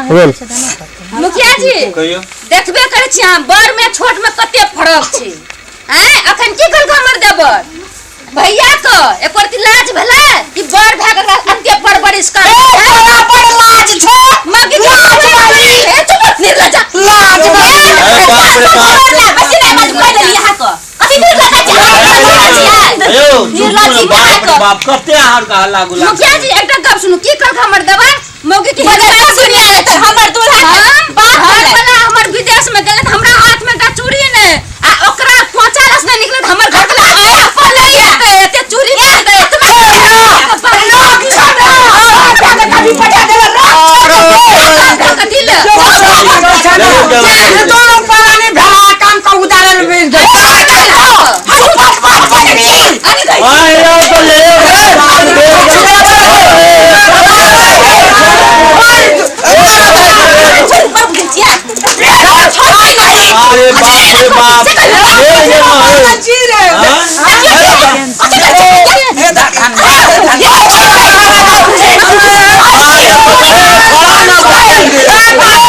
बोल। मुखिया जी, कहियो। देखबे करै छी अहाँ, बड़ में छोट में कते फरक छै। आँय, अखन की कहलकै हमर देवर भैया के? एको रति लाज भेलै कि बड़ भए के एते परवरिश कर? तोरा बड़ लाज छौ। मगी के लाज वाली। ए, चुप रह, निर्लज्जा। लाज वाली। अरे बाप रे बाप। बेसी नहि बाजू, कहि देलियै अहाँके। कथी निर्लज्जा छी अहाँ? निर्लज्जा छियै। यौ, चुप निर्लज्जी ने, बाप रे अहाँके। बाप, कते अहाँ के हल्ला गुल्ला। मुखिया जी, एकटा गप सुनू, की कहलक हमर देवर? मौगी के बदलता दुनिया है तऽ हमर दूल्हा हम बाप घर भेलै। वाला हमर विदेश में गेलै तऽ हमरा हाथ में एकटा चूड़ी ने आ ओकरा पोचा रस नहि निकलै तऽ हमर घर वाला आया पलै एते चूड़ी नहि दे। रोग छौ ने, हमरा के कभी पठा देला, रोग छौ ने। कथी ले? दोनों प्राणी भेला काम का उदाहरण मिल गए। हम बात बात बजबी। आय यौ, तो ले अरे बाप रे बाप, ले गेल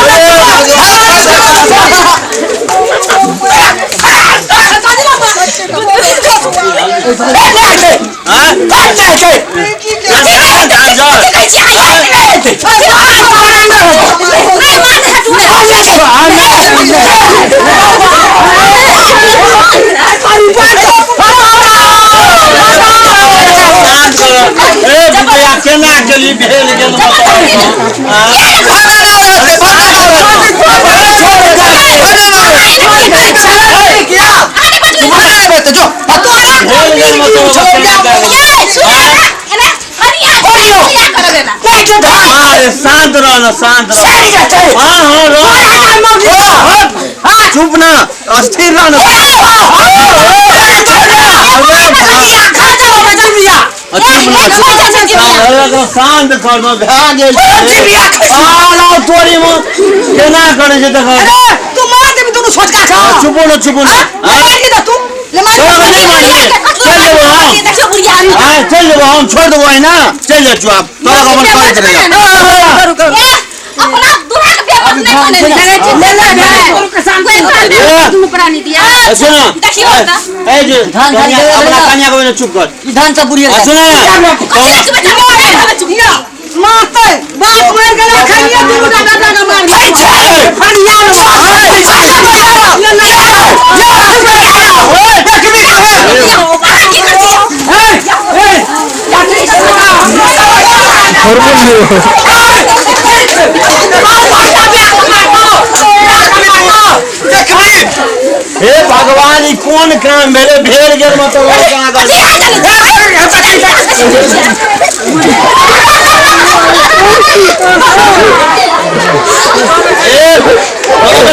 हाँ? हाँ? शांत कर। ए विजया, केना गेली भेल गेल? भेल गेल मतलब केना गेली? अरे शांत रह न, शांत रह। हाँ हाँ, रह, चुप ना, अस्थिर रह न। चुप ना, शांत कर दो, भए गेल। आ तोरी मे केना करै छै देखो। तू मार देबी दुनू छोटका छौ। चुपो न, चुपो न। मार के दे तू ले मार। तोरा नहि मारबै, चल जेबो हम। हाँ, चल जेबो हम, छोड़ देबो ना, चल जा चुप, तोरा अपन करैत रह। अपना दूल्हा के बेबस नहि बनेने। दुनू प्राणी दिया। सुन। देखियौ तऽ। ए जे धान कन्या, धान अपना कन्या के चुप कर। ई धान सब बुढ़िया। आ सुन। मारते बाप मर गेलै, खनिया दुनू टा बेटा के मार छै फनिया। हे भगवान, ई कोन काम भेलै? भेल गेल मतलब कहाँ? ए